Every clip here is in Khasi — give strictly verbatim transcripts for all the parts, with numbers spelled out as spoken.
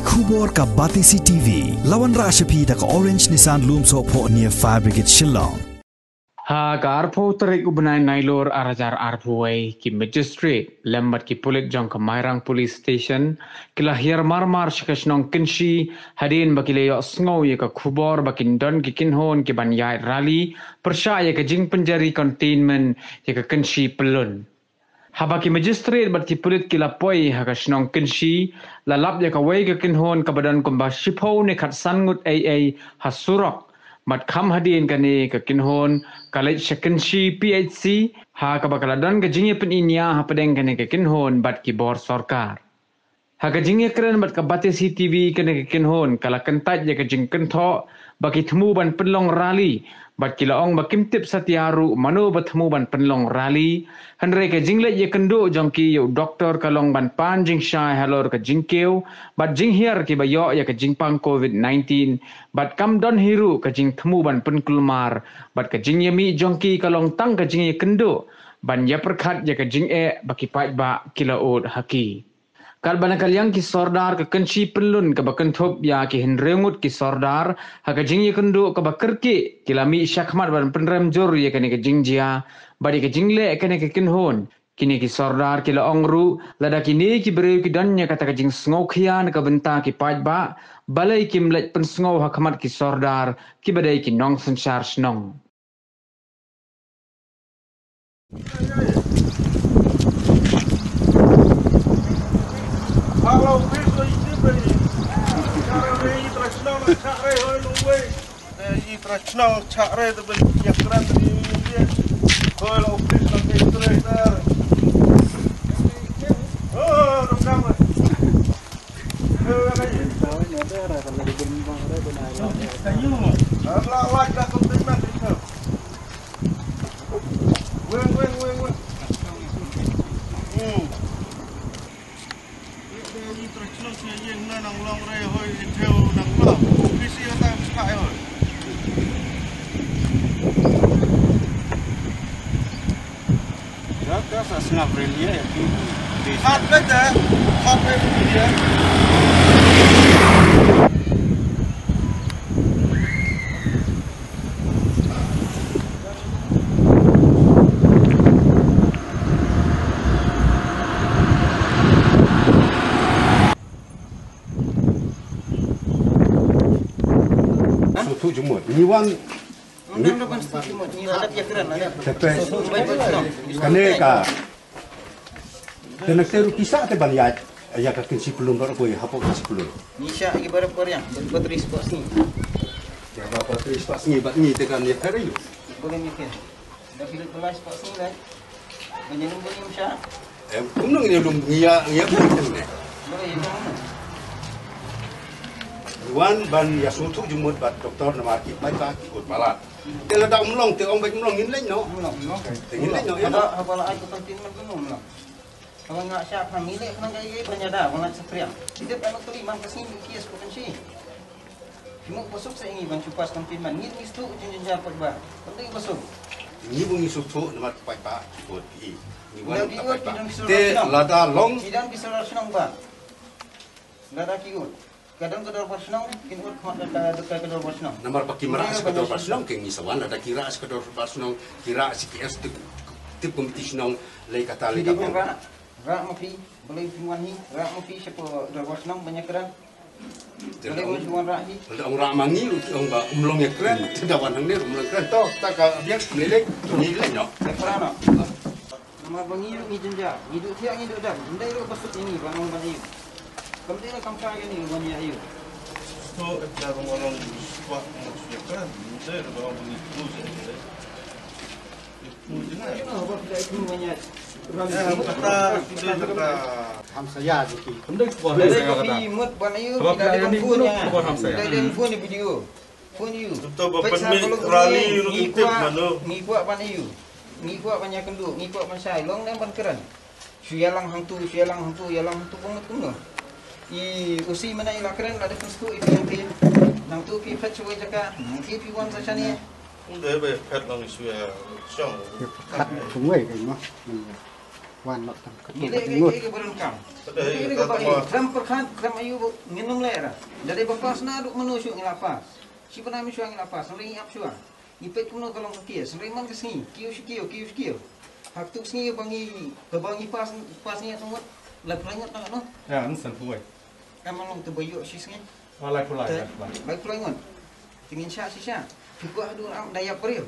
Khubor ka Batesi T V, la wanrah sha phi da ka Orange Nissan Lumsohphoh near Fire Brigade Shillong. Ha ka arphew tarik u bnai Nailur arhajar arphew wei, ki magistrate lem bad ki pulit jong ka Mairang Police Station ki la hiar marmar sha ka shnong Kynshi, hadien ba ki la ïohsngew ïa ka khubor ba kin don ki kynhun ki ban ïaid rally pyrshah ïa ka jingpynjari containment ïa ka Kynshi Pyllun. Haba ki magistrate bad ki pulit ki la poi ha ka shnong Kynshi, la lap ïa kawei ka kynhun kaba don kumba shiphew ne khatsan ngut ei ei ha surok. Bad kham hadien kane ka kynhun ka leit sha Kynshi P H C, ha kaba ka la don ka jingïapyniaid hapdeng kane ka kynhun bad ki bor sorkar. Ha ka jingïakren bad ka Batesi T V, kane ka kynhun ka la kyntait ïa ka jingkynthoh ba ki thmu ban pynlong rally, bad ki la ong ba kim tip satia ruh mano ba thmu ban pynlong rally. Hynrei ka jingleit ïakynduh jong ki ïa u doktor ka long ban pan jingshai halor ka jingkiew bad jinghiar kiba ïoh ïa ka jingpang covid nineteen, bad kam don hi ruh ka jingthmu ban pynkulmar, bad ka jingïamih jong ki ka long tang ka jingïakynduh ban ïapyrkhat ïa ka jingeh ba ki paidbah ki la ud ha ki. Katba na ka liang ki sordar ka Kynshi Pyllun kaba kynthup ïa ki hynriew ngut ki sordar, ha ka jingïakynduh kaba kyrkieh ki la mih shakhmat ban pynrem jur ïa kane ka jingjia bad ïa ka jingleh kane ka kynhun. Kine ki sordar ki la ong ruh, lada kine ki briew ki don ïa kata ka jingsngewkhia na ka bynta ki paidbah, balei kim leit pynsngew ha khmat ki sordar kiba dei ki nongsynshar shnong. Sngewthuh jingmut. Ngi wan. Tepe. Kane ka. Te nangta ruh ki sah te ban ïaid ïa ka Kynshi Pyllun, bad kawei hapoh Kynshi Pyllun. Ngi shah ïa ki barabor ïa, bad patris spah sngi. Ïa, bad patris spah sngi bad ngi te kan ïa pher ïa u. Boleh ngi pher. Da phi lut ba lai spah sngi lai. Ban ïa lum ban ïa shah. Em, kumno ngi ïa lum, ngi ïa, ngi ïa pher te ne. Boleh ïa lum. Wan ban ïa sngewthuh jingmut bad doktor namar ki paidbah ki ud palat. Te lada um long, te ong beit um long, ngin leit noh. Um long, um long. Te ngin leit noh, ïa noh. Haba, haba la ai ka containment kumno um long. Haba nga shah phan ngi leit phan ka ïa ban ïada, ban leit saphriang. Ïa dep ano kali man ka sngi ki ïa shu kan shi. Ki mut ba suk sa ngi ban shu pass containment, ngi ngi shu jynjar paidbah. Kan dei ba suk. Ngi ba ngi shu namar paidbah ki bud ki. Ngi wan namar paidbah. Te lada long. Ki don ki sordar shnong ba. Lada ki ud. Ka don ka dorbar shnong, kin ud khmat ka, ka, ka dorbar shnong. Namar ba ki marah sha ka dorbar shnong, ki ngi sa wan, lada ki rah sha ka dorbar shnong, ki rah sha ki S T, tip komiti shnong, lei kata lei kata. Rah, rah ma phi, balei phi wan hi, rah ma phi sha ka dorbar shnong, ban ïa kren. Balei wan phi wan rah hi. Lada ong rah ma ngi, ong ba um long ïa kren, te da wan hangne um long ïa kren. To, ta ka biang, lei lei, lei lei noh. Lei kren noh. Namar ba ngi ruh ngi jynjar, ngi duh thiah ngi duh dam, ym dei ruh ba suk ïa ngi ban ong ban aïu. Kam dei ruh kam shai ïa ngi ban ïa aïu. Suk ïa ka ban ong suk ïa ka, ym dei ruh ban ong ban ïa. Ym dei ruh ban ïa. Hamsaïa jong ki. Ym dei ba phi mut ban aïu, ki da ban phone ïa. Dei ban phone ïa video. Phone ïa u. Peit sa ka lok rally ngi, ngi kwah, ngi kwah ban ïa u. Ngi kwah ban ïakynduh, ngi kwah ban shai, long ne ban kren. Shu ïalang hangtu, shu ïalang hangtu, ïalang hangtu kumno kumno. I O C mynne i la kren, la dep pynsngewthuh ïa phi. Nangtu phi phet sha kawei jaka, nangtu phi wan sa shane. Ym dei ba phet long shu ïa shong. Phet kumwei kai ma. Wan, mat kam. Ngi leh ka, ka, ka baron kam. Ngi leh ka ba ïa, khlem pyrkhat, khlem ïa u, ngin ym leh ra. Da dei ba pass naduh mynno shuh ngi la pass. Shi bnai mynshuwa ngi la pass, hynrei ngi ap shuwa. Ngi peit kumno ka long ka case, hynrei man ka sngi, kiew shi kiew, kiew shi kiew. Ha katu ka sngi ba ngi, kaba ngi pass, pass ngi ïa ka ngut, laiphew lai ngut na kano. Ïa, ngi san phew wei. Em, long te ba ïoh shi sngi. Ah, laiphew lai, te, laiphew lai. Laiphew lai ngut. Te ngin shah shisha. Phi kwah haduh am da ïap briew.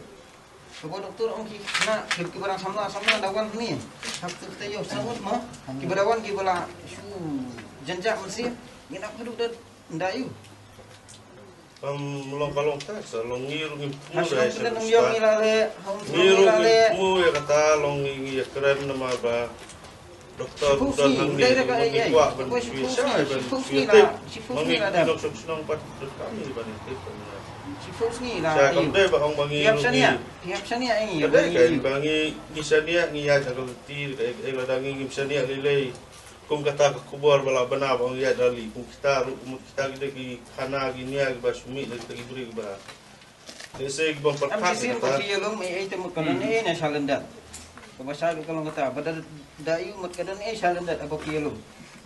Kaba doktor ong ki na, ki, kiba dang samla, samla da wan hangne. Hap tu kita ïoh sangut ma. Kiba da wan kiba la shu janjak mynsiem. Ngin ap haduh da, da ïoh. Kam long ka long ta, sa long ngi ruh ngim pynmut. Ha shnong Pyndengumiong ngi la leh, ha Umsning ngi ruh ngim pynmut ïa kata, long ngi, ngi ïakren namar ba doktor u don hangne, ngi kwah ban shu ïa shai ban shu ïa tip. Ma ngi ki nongshong shnong pat don kam ngi ban ïa tip. Shiphew sngi la. Sa kam dei ba ong ba ngi ruh ngi, ka dei ka ba ngi, ngi shaniah ngi ïaid ha ka lynti ka, eh, eh, lada ngi ngim shaniah lei lei. Kum kata ka khubor ba la bna ba ong ïaid rally, kum kita ruh, kum kita ki dei ki khana ki nia kiba shu mih na kita ki briew kiba. Te se kiba pyrkhat. Em, ki sien ba ki ïalum, eh, eh, te mut ka don, eh, na shalyndet. Kaba sha ka long kata, ba da, da ïoh mut ka don, eh, shalyndet, ba ki ïalum.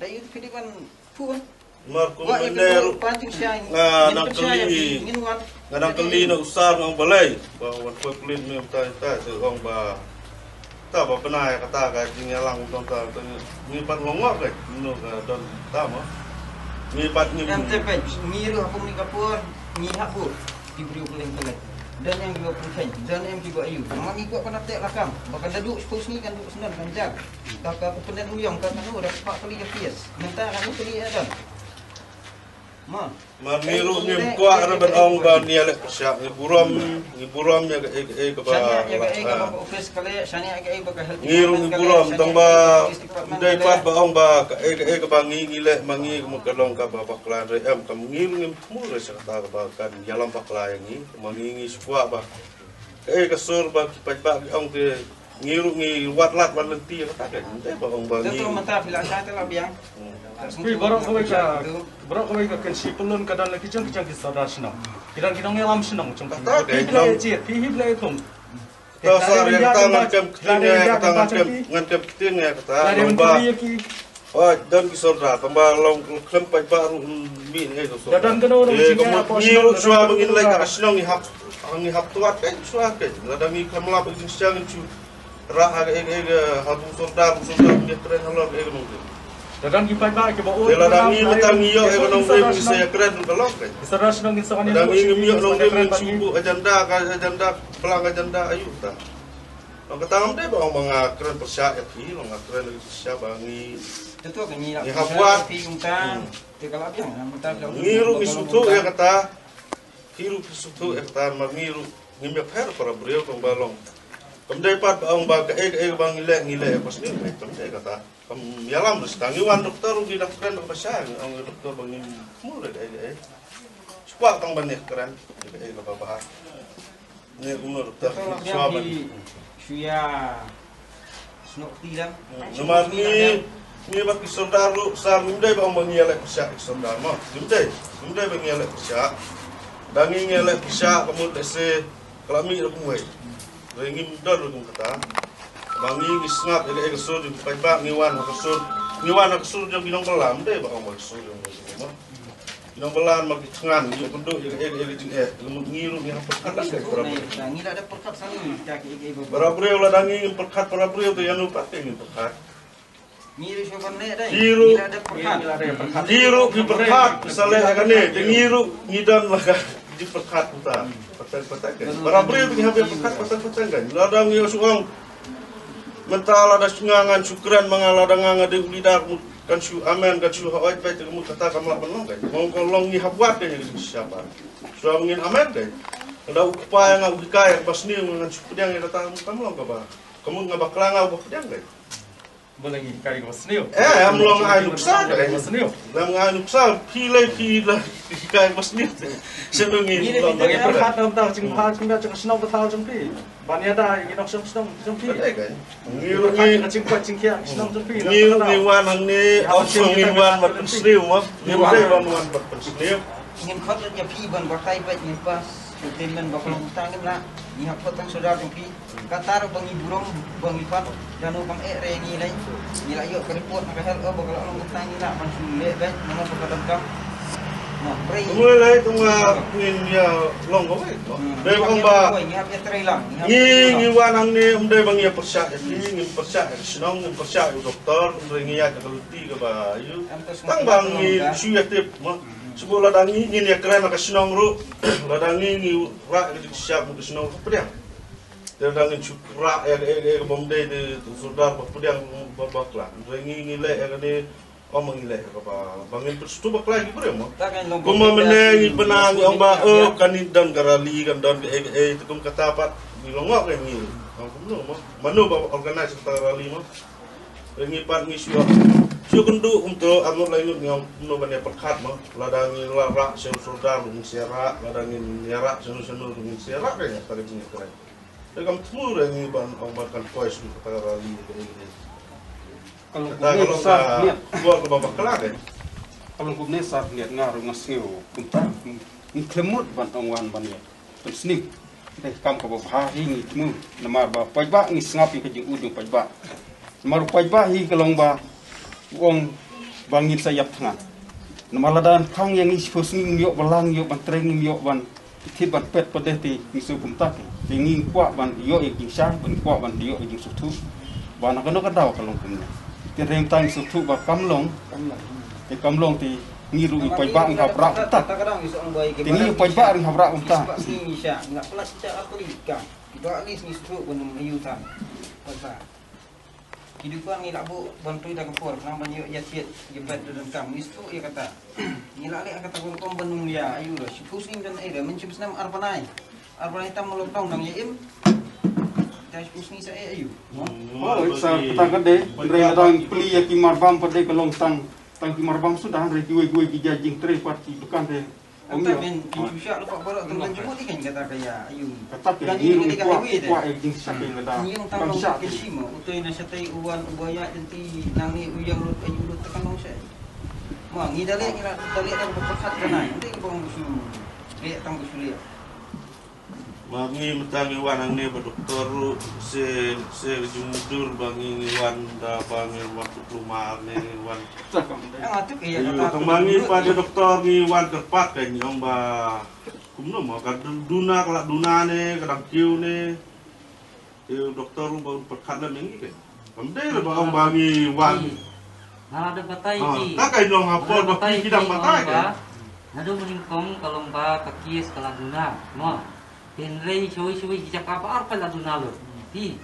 Da ïoh phi dei ban phu. Mar kum mynne ruh nga nang kylli, nga nang kylli na u sar nga ong balei ba wan poi pulit mynta mynta, te ong ba ta ba bna ïa kata ka jingïalang u don ta, ngi pat long ngok ka, no ka don ta ma. Ngi pat ngi. Em, te peit, ngi ruh ha kum ngi ka por ngi hap buh ki briew kylleng kylleng. Don em kiba pynkheiñ, don em kiba ïoh. Ma ngi kwah ban ap teh lakam ba kan da duh shiphew sngi, kan duh snem, kan jar. Ka, ka, ka Pyndengumiong ka, kano da spah tylli ka P S. Mynta kano tylli ïa don. Ma. Mar ngi ruh ngim kwah re ban ong ba ngi ïaleh pyrshah, ngi burom, ngi burom ïa kaei kaei kaba. Shaniah ïa kaei kaba ka office ka leh, shaniah ïa kaei ba ka health department ka leh. Ngi ruh ngi burom, tang ba dei pat ba ong ba kaei kaei kaba ngi ngi leh ma ngi ka mut ka long kaba bakla re em, kam ngi ruh ngim thmu re sha kata kaba kan ïalam bakla ïa ngi, ma ngi ngi shu kwah ba kaei ka sur ba ki paidbah ki ong te ngi ruh ngi wad lad wad lynti kata ka, ym dei ba ong ba ngi. Te to mynta phi la shah te la biang. Hmm. Phi baroh kawei ka, baroh kawei ka kynshi pyllun ka don la ki jong ki jong ki sordar shnong. Ki don ki nongïalam shnong jong phi. Kata ka phi la ïa jied, phi hi phi la ïa thung. To sar ïa kata ngan kem kting ïa kata ngan kem, ngan kem kting ïa kata. Oi, don ki sordar, tang ba long khlem paidbah ruh mih ngi ka sordar. Ka mut ngi ruh shuwa ba ngin leit ka shnong ngi hap, ngi hap tuat ka shuwa ka. Lada ngi kam lap ka jingshisha ngin shu rah ha ka, eh, eh, ha bu sordar, bu sordar ngi kren halor ka, eh, ka nongrim. Lada ngi mynta ngi ïoh, eh, ka nongrim ngi sa ïakren ruh ka long ka. Lada ngi ngim ïoh nongrim ngin shu buh agenda, ka agenda, plang agenda aïu ta. Long kata ngam dei ba ong ba nga kren pyrshah ïa phi, long nga kren pyrshah ba ngi. Ngi hap wad. Hmm. Ngi ruh ngi sngewthuh ïa kata. Phi ruh phi sngewthuh ïa kata, ma ngi ruh ngim ïapher para briew tang ba long. Kam dei pat ba ong ba kaei kaei ba ngi leh ngi leh pas ngi, kam dei kata. Kam ïalam bas ta ngi wan doktor ngi dah kren ba sha ngi ong doktor ba ngim mul kaei kaei. Shu kwah tang ban ïakren kaei kaba bha. Ngi kumno doktor shuwa ban shu ïa snoh kti dang. Namar ngi, ngi bad ki sordar ruh sa ngim dei ba ong ba ngi ïaleh pyrshah ki sordar mo. Ngim dei, ngim dei ba ngi ïaleh pyrshah. Da ngi ngi ïaleh pyrshah ka mut lehse ka la mih ruh kumwei. Hynrei ngim don ruh kum kata. Ba ngi ngi sngap ïa ka, ïa ka sur jong ki paidbah, ngi wan ha ka sur, ngi wan ha ka sur jong ki nongbylla, ym dei ba ong ba ka sur jong ki nongbylla. Ki nongbylla ma ki thngan, ngi ïoh pynduh ïa ka, ïa ka, ïa ka jingeh, ka mut ngi ruh ngi hap pyrkhat. Ngi la dep pyrkhat sa ngi, kita ki, ki, ki, ki. Para briew lada ngi ngim pyrkhat para briew te ïano pat te ngin pyrkhat. Ngi ruh shu ban leh dei. Ngi ruh, ngi la dep pyrkhat. Ngi ruh ngi pyrkhat, sa leh ïa kane, te ngi ruh ngi don la ka jingpyrkhat uta. Pyrkhat, pyrkhat. Para briew te ngi hap ïa pyrkhat, pyrkhat, pyrkhat kan. Lada ngi ïoh shu ong. Mynta lada shu nga ngan shu kren ma nga lada nga nga dei u leader mut kan shu amen kan shu hooid beit ka mut kata kam lah ban long kan. Mong ko long ngi hap wad kan ïa ka jingshisha ba. Shu ngin amen kan. Lada u kpa ïa nga u hikai ïa ka ba sniew ngan shu pdiang ïa kata mut kam long kaba. Ka mut nga bakla nga u ba pdiang kan. Ba la ngi hikai ïa ka ba sniew. Eh, am long ai nuksa kan. Ba sniew. Lam nga ai nuksa phi lei phi la hikai ba sniew. Shu ngi long. Ngi pyrkhat lam ta jingpyrkhat jingpyrkhat jong shnong ba thaw jong phi. Ban ïada ïa ki nongshong shnong jong phi. Ngi ruh ngi, ngi ruh ngi wan hangne, ong ngi wan bad pynsniew mo. Ngi ruh ngi wan bad pynsniew. Ngim khot ïa phi ban batai bad ngim pas. Ngim ban ba klong ta ngim lah. Ngi hap phot tang sordar jong phi. Kata ruh ba ngi burom ba ngi pat, ïa no kam eh re ngi lei. Ngi la ïoh ka report na ka health, oh, ba ka la long kata, ngi la ban shu leh beit, na ka ba ka donkam. Na, pre. Kumno lei, kumno ngin ïa long kawei. Hmm. Dei ba ong ba ngi hap ïa trei lang, ngi hap ngi, trei lang. Ngi wan hangne ym dei ba ngi ïa pyrshah ïa phi, ngi pyrshah ïa ka shnong, ngi pyrshah ïa u doktor, ym dei ngi ïa ka lynti kaba ïa. Tang ba ngi shu ïa tip mo. Shu lada ngi ngin ïa kren ha ka shnong ruh, lada ngi ngi rah ïa ka jingshisha ka shnong ruh pdiang. Te lada ngin shu rah ïa ka, ïa ka, ïa ka bym dei te sordar ba pdiang ba bakla. Te ngi ngi leh ïa kane, ym ngi leh ïa kaba, ba ngin pynsutu bakla ki briew mo. Kumba mynne ngi bna ngi ong ba, oh, kan don ka rally, kan don ka ei ei, te kum kata pat ngi long ngok ngi. Ong kumno mo. Mano ba organize kata ka rally mo. Ngi pat ngi shu, shu kynduh kumto, arngut laingut ngi ong kumno ban ïa pyrkhat mo. Lada ngi la rah sha u sordar ngin sa rah, lada ngin ïa rah shano shano ngin sa rah, ka ïa ta ka jingïakren. Te kam thmu re ngi ban ong ban kan poi sha kata ka rally ka ïa. Ka long kumne sar niat. Buat kaba bakla re. Ka long kumne sar niat, nga ruh nga sngew kumta. Ngi khlem mut ban ong wan ban ïa pynsniew. Dei kam kaba bha hi ngi thmu. Namar ba paidbah ngi sngap ïa ka jingud jong paidbah. Namar paidbah hi ka long ba u ong ba ngin sa ïap thngan. Namar lada khang ïa ngi shiphew sngi ngim ïoh ban lang, ngim ïoh ban trei, ngim ïoh ban thied ban pet pat de te ngi shu kumta ke. Te ngi kwah ban ïoh ïa ka jingshai, ban kwah ban ïoh ïa ka jingsngewthuh. Ba na kano ka daw ka long kumne. Te hynrei mynta ngi sngewthuh ba kam long. Te kam long te ngi ruh i paidbah ngi hap rah kumta. Te ngi i paidbah ngi hap rah kumta. Ki dei kwah ngi la buh ban tu da ka por, khnang ban ïoh ïa thied ïa pet da donkam. Ngi sngewthuh ïa kata. Ngi la leh kata ka rukom ban ym ïa ayu da. Shiphew snem don ei da, mynshwa snem ar bnai. Ar bnai tam lockdown dang ïa im. Da shiphew sngi sa ei ayu. Oh, sa kata ka dei, hynrei la dang plie ïa ki marbam pat dei ka long tang, tang ki marbam suda, hynrei kiwei kiwei ki jait jingtrei pat ki dukan te. Ong ïa. Kata men, ki shu shah lypa baroh tang ban jingmut ïa kata ka ïa, ayu. Kata ka ïa, ngi ruh ngi kwah, kwah ïa ka jingshah ka ïa lada. Ngi ong tang long ka shim, utei na shatei u wan u ba ïa jenti nangne u ïa lut ayu lut ta kan long shai. Ma ngi da leh, ngi da leh da ka pyrkhat ka nai. Ngi da ka bang shu leh tang ka shu leh. Ma ngi mynta ngi wan hangne ba doktor ruh se, se ka jingmudui ba ngi, ngi wan da ba ngi wan tu klumar ne ngi wan. Ayu, tang ba ngi pat da doktor ngi wan kyrpad ka ngi ong ba kumno mo ka duna, ka la duna ne ka dang kiew ne. Te u doktor ruh ba un pyrkhat lem ïa ngi ke. Kam dei re ba ong ba ngi wan. Nga la dep batai ki. Ta ka long ha por ba ki dang batai ke. Naduh mynnyngkong ka long ba ka kies ka la duna mo. Hynrei shawei shawei ki jaka ba ar peit la duna lut. Phi.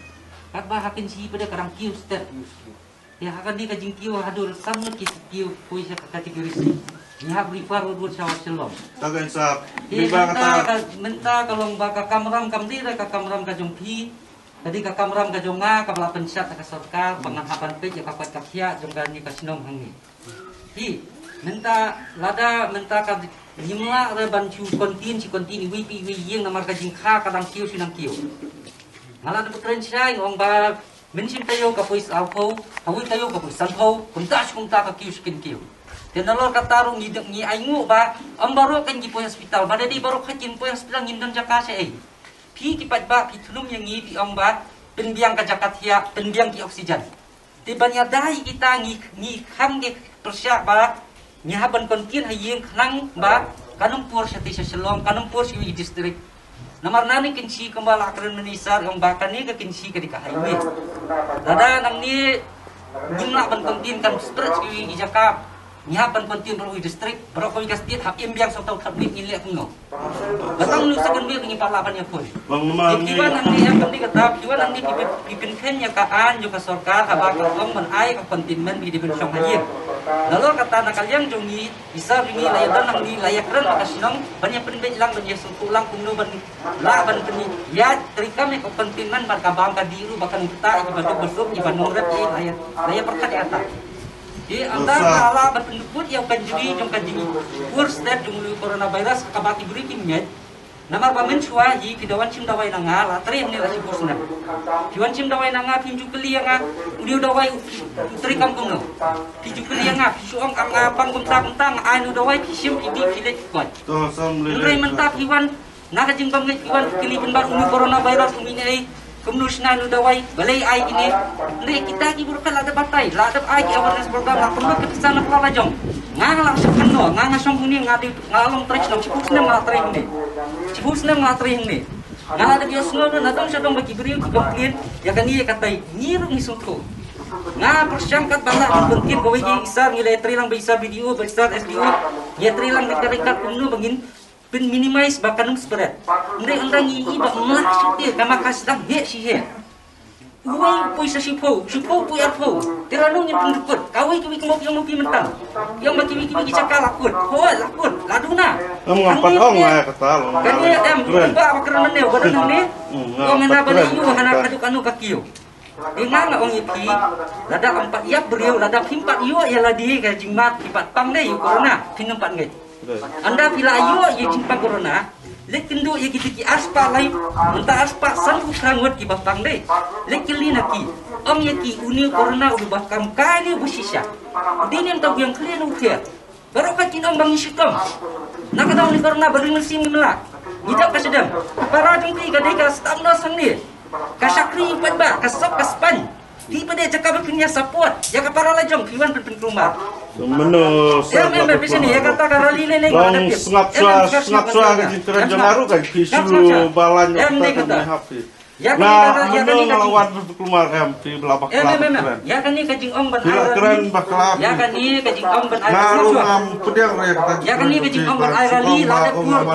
Katba ha Kynshi pat de ka dang kiew step. Te ha kane ka jingkiew haduh san ngut ki kiew poi sha ka category C. Ngi hap refer wut wut sha Shillong. Ta ka insap. Te mynta ka, mynta ka long ba ka kamram kam dei re ka kamram ka jong phi. Ka dei ka kamram ka jong nga kaba la pynshad da ka sorkar ba ngan hap ban peit ïa ka koit ka khiah jong kane ka shnong hangne. Phi, mynta lada mynta ka ngim lah re ban shu contain, shu contain iwei pa iwei ïing namar ka jingkha ka dang kiew shu nang kiew. Nga la dep kren shai nga ong ba mynshem taïew ka poi sanphew, hawei taïew ka poi sanphew, kumta shu kumta ka kiew shu kin kiew. Te nalor kata ruh ngi dep ngi ainguh ba ym baroh kan ki poi hospital, ba da dei baroh kan ki poi hospital ngin don jaka shaei. Phi ki paidbah phi thnum ïa ngi phi ong ba pynbiang ka jaka thiah, pynbiang ki oxygen. Te ban ïada ïa kita ngi, ngi khang ki pyrshah ba ngi hap ban contain ha ïing khnang ba kan ym pur shatei sha Shillong, kan ym pur sha iwei i district. Namar nangne Kynshi kumba la kren mynne i sar ong ba kane ka Kynshi ka dei ka highway. Lada nangne ngim lah ban contain kan spread sha iwei i jaka. Ngi hap ban contain baroh kawei district, baroh kawei ka state hap im biang sawtaw khatwei ngin leh kumno. Ba tang nu second wave ngi pat lah ban ïakhun. Ki wan hangne em kam dei kata, ki wan hangne ki pyn, ki pynkheiñ ïa ka aiñ jong ka sorkar haba ka ong ban ai ka containment ki dei ban shong ha ïing. Nalor kata na ka liang jong ngi, i sar jong ngi la ïadon hangne la ïakren bad ka shnong ban ïa pynbeit lang ban ïasngewthuh lang kumno ban lah ban pynïaid treikam ïa ka containment bad ka bam ka dih ruh ba kan ktah ïa kiba duk ba suk kiba nongrep ïa la ïa, la ïa pyrkhat ïa kata. Te ynda ka la ban pyndukut ïa u kynjri jong ka jingpur stet jong u coronavirus kaba ki briew kim ngeit. Namar ba mynshuwa hi phi da wan shim dawai na nga la trei mynne la shiphew snem. Phi wan shim dawai na nga phim ju kylli ïa nga une u dawai u, u trei kam kumno. Phi ju kylli ïa nga phi shu ong ap nga pang kumta kumta nga ai une u dawai phi shim phi dih phi leit koit. Hynrei mynta phi wan Na ka jingbam ngeit ki wan ki kylli pynban uni coronavirus uni ne ei, kumno shna nu dawai, balei ai kine. Ne kita ki briew ka la da batai, la da ai ki awareness program, la kumno ka pisa na pla la jong. Nga nga la shong kumno, nga nga shong uni nga di nga long trei shong, chipu snem nga trei uni. Chipu snem nga trei uni. Nga la da bios ngo na dong shadong ba ki briew ki complain, ya kani ya katai, ngi ruh ngi sungko. Nga pyrshang kat bala ban pyntin ba wei ki isar ngi le trei lang ba isar B D O, ba isar S D O, ya trei lang ba ka rekat kumno ba ngin pyn minimize ba kan ym spread. Ndei ynda ngi i ba mlah shuti kama ka sdang he shi he. Uwei pui sa shiphew, shiphew pui arphew. Te lano ngin pynruput. Kawei kawei kamo phi ong phi mynta. Phi ong ba kiwei kiwei ki jaka la kut. Hoi la kut. La duna. Em ngam pat ong ngai kata lo. Kan ni em ba ba kren ne ba dang ne. Ong na ba ne yu hana kadu kanu ka kiu. Ïa nga nga ong ïa phi, lada ym pat ïap briew, lada phim pat ïoh ïa lade ka jingmut, phi pat pang dei ïa u corona, phin ym pat ngeit. Ynda phi la ïoh ïa jingpang corona, leit kynduh ïa kita ki arspah lai, mynta arspah sanphew phra ngut kiba pang dei. Leit kylli na ki, ong ïa ki une u corona u ba kam kai ne u ba shisha. Dei ne ym tau biang khlieh ne u khlieh. Baroh ka kin ong ba ngi shitom. Na ka daw ni corona ba ring mynsiem ngi mlak. Ngi dap ka shadem. Para jong phi ka dei ka staff nurse hangne. Ka shakri u paidbah, ka sop ka span. Phi pat dei jaka ba phin ïa support. Ïa ka para la jong phi wan pyn pynkulmar. Mano sa em em phi sini ïa kata ka rally ne ne. Long sngap swa sngap swa ka jingkren jong aru ka phi shu balan ïa kata ka hap phi. Ïa kane ka, ïa kane ka jing- wan ba kulmar em phi bla bakla. Em em em. Ïa kane ka jingong ban ai rally. Kren bakla. Ïa kane ka jingong ban ai rally. Ngam pdiang re kata. Ïa kane ka jingong ban ai rally la da pur.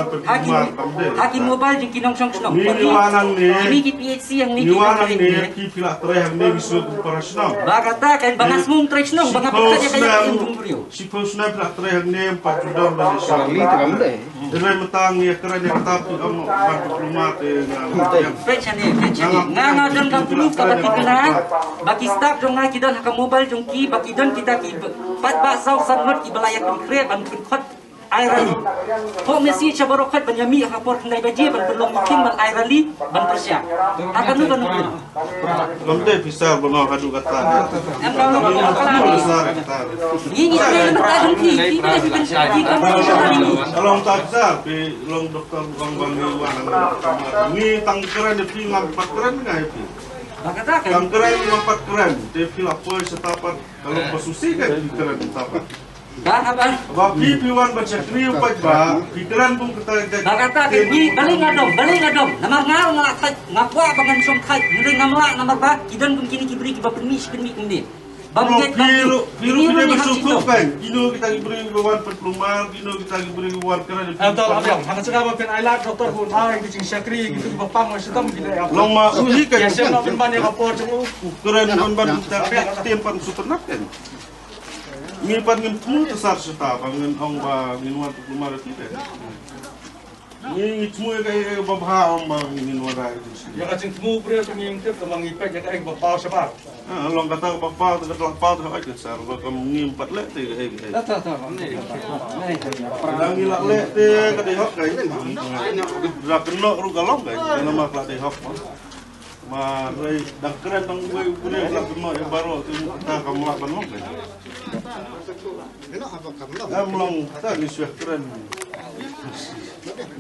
Haki mobile jing ki nongshong shnong. Ni wan ang ni. Ni ki P H C yang ni ki nongshong shnong. Ni phi phi la trei hang ni su para shnong. Ba kata kan ba ngas mung trei shnong ba ngap ka jaka jaka jing jung brio. Shiphew snem phi la trei hang ni empat judon ba ni shnong. Rally tu kam dei. Dei mynta ngi ïa kren ïa kata phi ong ban diploma te nga. Peit shane, peit shane. Nga nga don ka proof kaba thikna ba ki staff jong nga ki don ha ka mobile jong ki ba ki don kita ki pat ba saw san ngut kiba la ïa pynkhre ban pynkhot ai rally. Ho message sha baroh khat ban ïa mih ha por khyndai baje ban pynlong meeting ban ai rally ban pyrshah. Ha kano kano. Lam te pisa ba nga haduh kata. Em ka long ka long ka long. Pisa kata. Ni ni ni ni ta jong ki ki ni ni ni ni ka long ta pisa phi long doktor long bang ni wan ni tang kren phi ngam pat kren ngai phi. Ba kata kan. Tang kren ngam pat kren te phi la poi sa ta pat ka long ba susi kan phi kren ta pat. Ba haba. Ba phi phi wan ba shakri u paidbah phi kren bun kata ka. Ba kata ka ni bali ngadom bali ngadom. Namar nga nga thait nga kwah ba ngan shong thait. Ni ngam lah namar ba ki don bun kini ki briew kiba pynmih shi pynmih kumne. Ba ngi phi ru phi ru ni ba shu kan. Kino kita ki briew ba wan pynplumar kino kita ki briew ba wan kren. Em tol abiang hana saka ba pyn ai lad doktor hun ai ki jing shakri ki tu ba pang wa shitom ki le. Long ma u hi kan. Ya shem na pynban ya ka por jong u. Kren pynban kita ka tem pan supernak kan. Ngi pat ngim thmu te sar seta ba ngin ong ba ngin wan tu kumar ti te. Ngi ngi thmu ka e ba bha ong ba ngin wan rai. Ya ka jing thmu bre tu ngi tip ka ba ngi pek ya ka e ba paw shabar. Ah, long kata ba paw te ka paw te ka sar ba kam ngim pat le te ka e. Ta ta ta. Ngi la le te ka dei hok ka. Ra kno ru ka long ka. Nama ka dei hok. Ma rei dang kren dang wei u kren la kynnoh ïa baroh tu ta kam lah ban long. Em long ta ngi shu kren.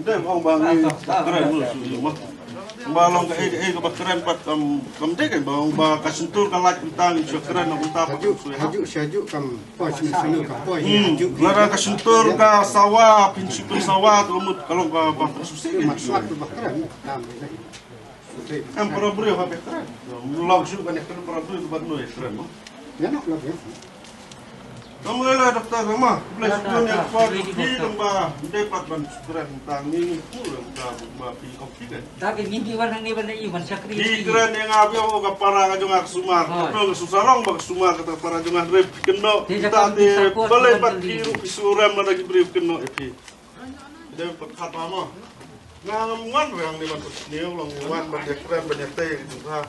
Dem ong ba ngi kren lu shu ma. Ba long ka ei ei ka ba kren pat kam kam dei kan ba ong ba ka sentur ka lait kumta ngi shu kren kumta pat shu ha. Haju haju kam poi sini sini kam poi haju. Lada ka sentur ka sawa pin shu pin sawa tu mut ka long ka ba shu sini. Mat swat tu ba kren. Em para briew ha pekren. Long shu kan ekren para briew bad noi ekren mo. Ya nak lagi. Kam le la doktor ma. Ble shu ne pa di tang ba de pat ban kren tang ni ku tang ba pi kok ki kan. Ta ke ni di wan ni ban i wan shakri. Di kren ne nga bi o ka para ka jong ak sumar. Ka jong sumar ka para jong ak rep keno. Ta de bale pat ki ru ki surem la ki briew keno e pi. Dem pat khat ma mo. Nga ngam wan riang ni ban put sniew long wan ban yak kren ban yak tei gitu ha.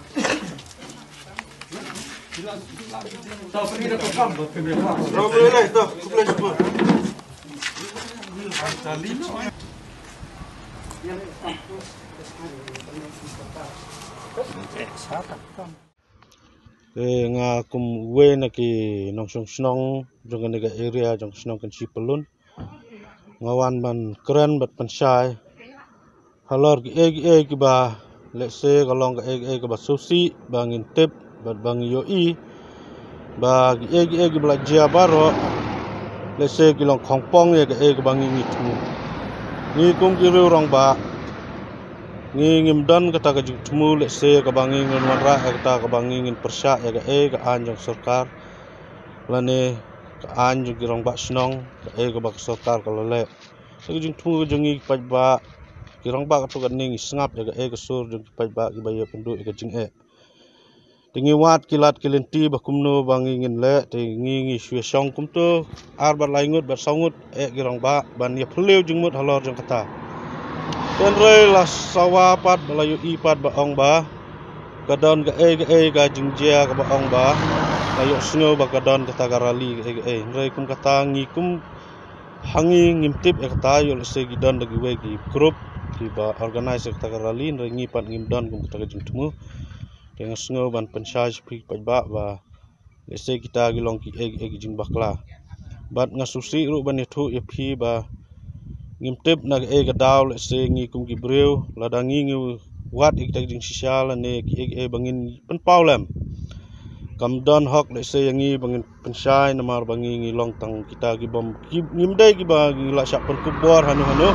Ro beli lai to, kuplai syukur. Te nga kum uwei na ki nongshong shnong jong kane ka area jong shnong Kynshi Pyllun. Nga wan ban kren bad pynshai Halor ki ei ki ei kiba, let's say, ka long ka ei ki ei kaba sngewsih ba ngin tip bad ba ngi ïohi ba ki ei ki ei kiba la jia baroh, let's say, ki long khongpong ïa ka ei kaba ngi ngi thmu. Ngi kum ki riew rangbah, ngi ngim don kata ka jingthmu, let's say, kaba ngi ngin wanrah ïa kata kaba ngi ngin pyrshah ïa ka ei ka aiñ jong sorkar lane ka aiñ jong ki rangbah shnong, ka ei kaba ka sorkar ka la leh. Te ka jingthmu ka jong ngi ki paidbah, ki rangbah katto katne ngi sngap ïa ka ei ka sur jong ki paidbah kiba ïakynduh ïa ka jingeh. Te ngi wad ki lad ki lynti ba kumno ba ngi ngin leh, te ngi ngi shu ïashong kumto ar bad lai ngut bad saw ngut eh ki rangbah ban ïaphylliew jingmut halor jong kata. Te hynrei la sawa pat ba la ïohi pat ba ong ba ka don ka ei ka ei ka jingjia kaba ong ba la ïohsngew ba ka don kata ka rally ka ei ka ei. Hynrei kum kata ngi kum ha ngi ngim tip ïa kata, ïoh lehse ki don da kiwei ki group kiba organize ïa kata ka rally, hynrei ngi pat ngim don kum kata ka jingthmu. Te nga sngew ban pynshai sha phi paidbah ba lehse kita ki long ki ei ei ki jingbakla. Bad nga sngewsih ruh ban ïathuh ïa phi ba ngim tip na ka ei ka daw, lehse ngi kum ki briew, lada ngi ngi wad ïa kita ki jingshisha lane ki ei ei ba ngin pynpaw lem. Kam don hok lehse ïa ngi ba ngin pynshai namar ba ngi ngi long tang kita ki bym, ki, ngim dei kiba ngi la shah pynkup bor hano hano.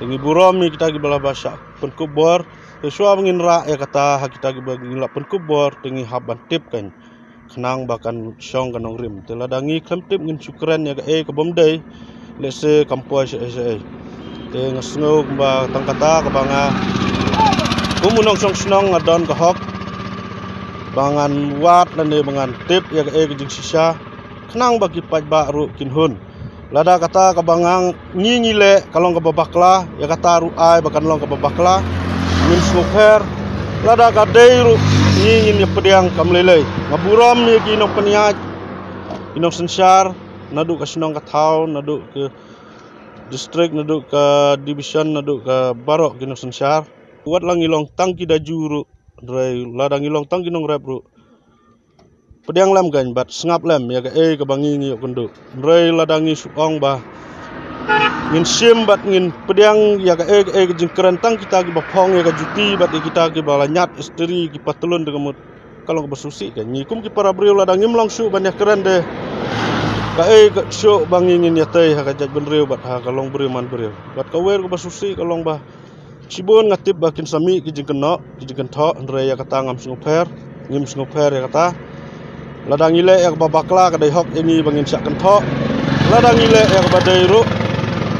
Te ngi burom ïa kita kiba la ba shah pynkup bor. Te shuwa ba ngin rah ïa kata ha kita kiba ngi la pynkup bor, te ngi hap ban tip kan, khnang ba kan shong ka nongrim. Te lada ngi khlem tip ngin shu kren ïa ka ei ka bym dei, lehse kam poi shaei shaei. Te nga sngew kumba tang kata kaba nga kum u nongshong shnong nga don ka hok ba ngan wad lane ba ngan tip ïa ka ei ka jingshisha, khnang ba ki paidbah ruh kin hun. Lada kata kaba nga ngi ngi leh ka long kaba bakla, ïa kata ruh ai ba kan long kaba bakla. Ngin sngewpher. Lada ka dei ruh ngi ngin ïa pdiang kam lei lei. Nga burom ïa ki nongpynïaid, ki nongsynshar, naduh ka shnong ka thaw, naduh ka district, naduh ka division, naduh ka baroh ki nongsynshar. Wat la ngi long tang ki daju ruh, hynrei lada ngi long tang ki nongrep ruh, pdiang lem kan bad sngap lem ïa ka ei kaba ngi ngi ïoh kynduh. Hynrei lada ngi shu ong ba ngin shim bad ngin pdiang ïa ka ei ka ei ka jingkren tang kita kiba phong ïa ka juti bad ïa kita kiba la ñiad istri ki patlun te ka mut, ka long kaba sngewsih kan. Ngi kum ki para briew lada ngim long shuh ban ïakren de, ka ei ka shuh ba ngi ngin ïatei ha ka jaitbynriew bad ha ka long briew man briew. Bad ka wer kaba sngewsih ka long ba shibun nga tip ba kin sa mih ki jingkynnoh ki jingkynthoh, hynrei ïa kata ngam sngewpher, ngim sngewpher ïa kata. Lada ngi leh ïa kaba bakla ka dei hok ïa ngi ba ngin shah kynthoh. Lada ngi leh ïa kaba dei ruh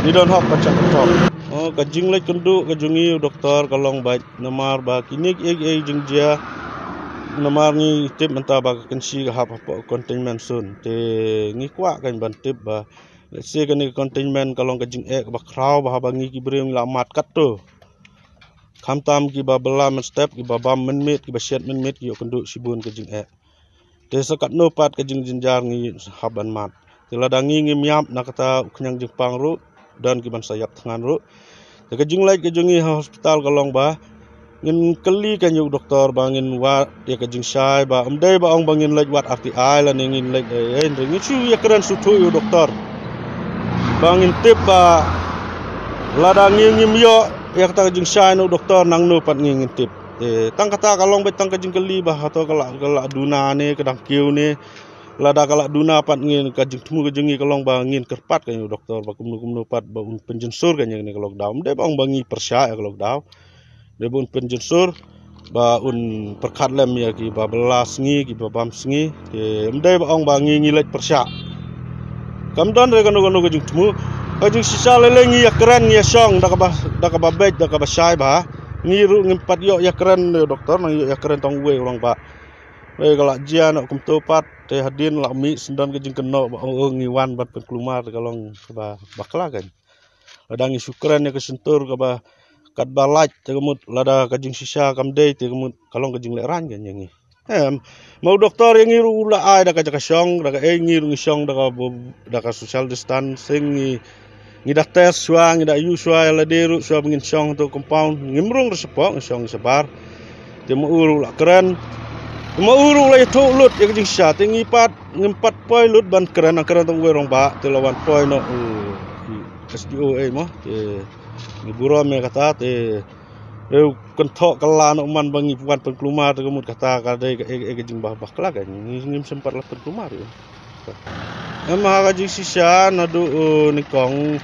ngi don hok ban shah kynthoh. Oh, ka jingleit kynduh ka jong ngi u doktor ka long beit namar ba kine ki ei ei jingjia, namar ngi tip mynta ba ka kynshi ka hap hapoh containment zone. Te ngi kwah kan ban tip ba lehse kane ka containment ka long ka jingeh kaba khraw ba haba ngi ki briew ngi la mad katto, khamtam kiba bylla mynstep, kiba bam mynmiet, kiba shet mynmiet, ki ïoh kynduh shibun ka jingeh. Te sa katno pat ka jingjynjar ngi hap ban mad. Te lada ngi ngim ïap na kata u khñiang jingpang ruh, don ki ban sa ïap thngan ruh. Te ka jingleit ka jong ngi ha hospital ka long ba ngin kylli kan ïa u doktor ba ngin wad ïa ka jingshai ba ym dei ba ong ba ngin leit wad R T I lane ngin leit ei ei, hynrei ngin shu ïakren sngewthuh ïa u doktor ba ngin tip ba lada ngi ngim ïoh ïa kata ka jingshai na u doktor nangno pat ngi ngin tip. Eh, tang kata ka long beit tang ka jingkylli ba hato ka la, ka la duna ne ka dang kiew ne. Lada ka la duna pat ngin, ka jingthmu ka jong ngi ka long ba ngin kyrpad kan ïa u doktor ba kumno kumno pat ba un pynjynsur kan ïa kane ka lockdown. Ym dei ba ong ba ngi pyrshah ïa ka lockdown. Dei ba un pynjynsur ba un pyrkhat lem ïa kiba bylla sngi, kiba bam sngi. Te ym dei ba ong ba ngi ngi leit pyrshah. Kam don re kano kano ka jingthmu. Ka jingshisha lei lei ngi ïakren, ngi ïashong da kaba, da kaba beit, da kaba shai bha. Ngi ruh ngim pat ïoh ïakren ïa u doktor, nang ïoh ïakren tang uwei u rangbah. Re ka la jia noh kumto pat, te hadien la mih shen don ka jingkynnoh ba ong, oh, ngi wan ban pynkulmar, te ka long kaba bakla kan. Lada ngi shu kren ïa ka shyntur kaba katba lait, te ka mut lada ka jingshisha kam dei, te ka mut ka long ka jinglehraiñ kan ïa ngi. Em, ma u doktor ïa ngi ruh u la ai da ka jaka shong, da ka ei, ngi ruh ngi shong da ka bo-, da ka social distancing, ngi, ngi da test shuwa, ngi da ïuh shuwa ïa lade ruh shuwa ba ngin shong ha tu compound. Ngim rung re shapoh, ngi shong shabar. Te ma u ruh u la kren. Te ma u ruh u la ïathuh lut ïa ka jingshisha. Te ngi pat, ngim pat poi lut ban kren, nang kren tang uwei u rangbah, te la wan poi noh u S D O A mo, te ngi burom ïa kata, te riew kynthoh kylla noh man ba ngi wan pynkulmar te ka mut kata ka dei ka, eh, eh, ka jingbah bakla ka, ngi, ngim shym pat la pynkulmar ïa. Em ha ka jingshisha naduh, uh, nyngkong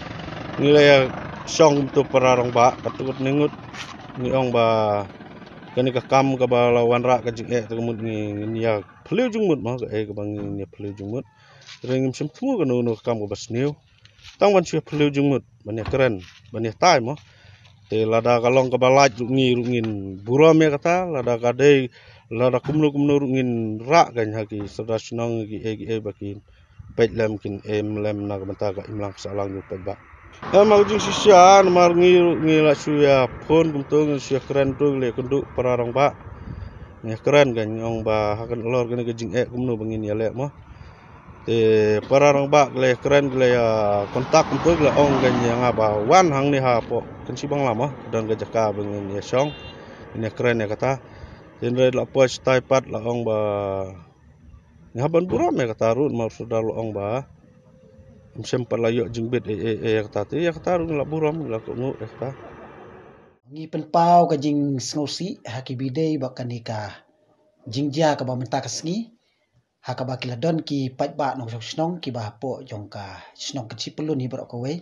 ngi la ïa shong kumto para rangbah, katto katne ngut ngi ong ba kane ka kam kaba la wanrah ka jingeh te ka mut ngi, ngin ïa phylliew jingmut mo, ka eh kaba ngin ïa phylliew jingmut. Te ngim shym thmu kano kano ka kam kaba sniew. Tang ban shu phylliew jingmut, ban ïa kren, ban ïa tai mo. Te lada ka long kaba lait ruh ngi ruh ngin burom ïa kata, lada ka dei, lada kumno kumno ruh ngin rah kan ha ki sordar shnong, ki eh ki eh ba kin peit lem, kin im lem na ka bynta ka imlang ka sahlang jong u paidbah. Em ha ka jingshisha namar ngi ruh ngi la shu ïa phone kumto, ngi shu ïa kren to, ngi la ïa kynduh para rangbah. Ngi ïa kren kan, ngi ong ba ha ka lor kane ka jingeh kumno ba ngin ïa leh mo. Te para rangbah ki la ïa kren, ki la ïa contact kumto, ki la ong kan ïa nga ba wan hangne hapoh Kynshi Bangla mo, don ka jaka ba ngin ïa shong, ngin ïa kren ïa kata. Te hynrei la poi shatai pat la ong ba ngi hap ban burom ïa kata ruh namar u sordar u la ong ba ym shym pat la ïoh jingbit ei ei ei ïa kata, te ïa kata ruh ngi la burom, ngi la kohnguh ïa kata. Ngi pynpaw ka jingsngewsih ha ki ba ïadei bad kane ka jingjia kaba mynta ka sngi, ha kaba ki la don ki paidbah nongshong shnong kiba hapoh jong ka shnong Kynshi Pyllun hi baroh kawei,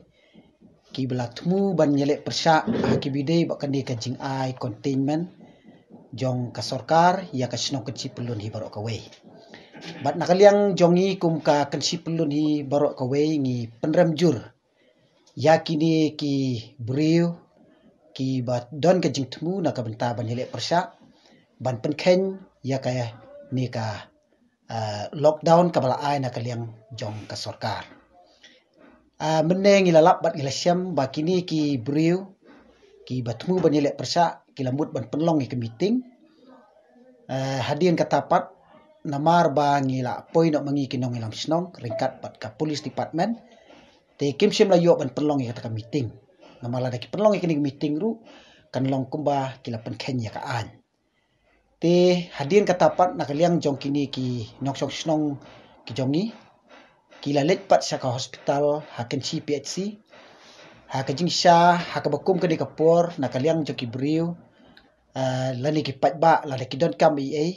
kiba la thmu ban ïaleh pyrshah ha ki ba ïadei bad kane ka jingai containment jong ka sorkar ïa ka shnong Kynshi Pyllun hi baroh kawei. Bad na ka liang jong ngi kum ka Kynshi Pyllun hi baroh kawei ngi pynrem jur ïa kine ki briew kiba don ka jingthmu na ka bynta ban ïaleh pyrshah ban pynkheiñ ïa kane ka, ah, lockdown kaba la ai na ka liang jong ka sorkar. Ah, mynne ngi la lap bad ngi la shem ba kine ki briew kiba thmu ban ïaleh pyrshah ki la mut ban pynlong ïa ka meeting. Ah, hadien kata pat namar ba ngi la poi noh ma ngi ki nongïalam shnong ryngkat bad ka police department, te kim shym la ïoh ban pynlong ïa kata ka meeting. Namar lada ki pynlong ïa kane ka meeting ruh kan long kumba ki la pynkheiñ ïa ka aiñ. Te hadien kata pat na ka liang jong kine ki nongshong shnong ki jong ngi ki la leit pat sha ka hospital ha Kynshi P H C. Ha ka jingshisha ha kaba kum kane ka por na ka liang jong ki briew, ah, lane ki paidbah lada ki donkam ei ei